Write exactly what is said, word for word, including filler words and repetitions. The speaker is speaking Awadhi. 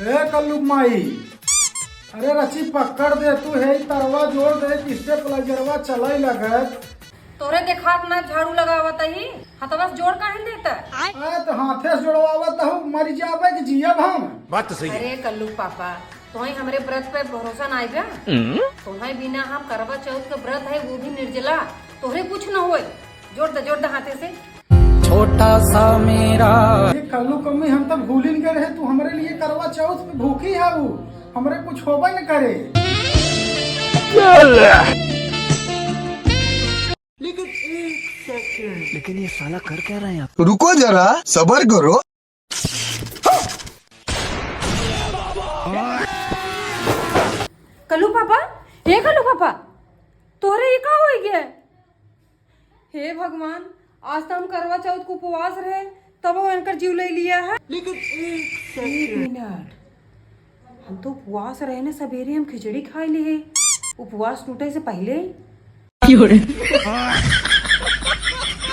ए कल्लू माई, अरे रची पकड़ दे तू, हे तरवा जोड़ दे कि stabilizerवा चलई लगत। तोहरे देखात ना झाड़ू लगावत ही, हथवा से जोड़ काहे देता? अरे तो हाथे से जोड़वावत हूँ, मर जाबे कि जियब हम। बात तो सही है। अरे कल्लू पापा, तोहई हमरे व्रत पे भरोसा नाई बा? तोहई बिना हम करवा चौथ के व्रत है, वो भी निर्जला, तोहरे कुछ न होए। जोड़ दे, जोड़ दे हाथे से। छोटा सा मेरा। ये कल्लू कम्मी हम तब भूलिन गए रहे, तू हमरे लिए करवा चौथ पे भूखी है, वो हमरे कुछ होबे न करे। लेकिन एक सेकंड। लेकिन ये साला कर क्या रहा है यहाँ? रुको जरा, सबर करो। कल्लू पापा, ए कल्लू पापा, तोहरे ये का होई गए? हे भगवान, आज तो हम करवा चौथ को उपवास रहे, तब वो इनकर जीव ले लिया है। लेकिन एक एक second। मिनट, हम तो उपवास रहे ने, सवेरे हम खिचड़ी खाई लिए, उपवास टूटे से पहले ही।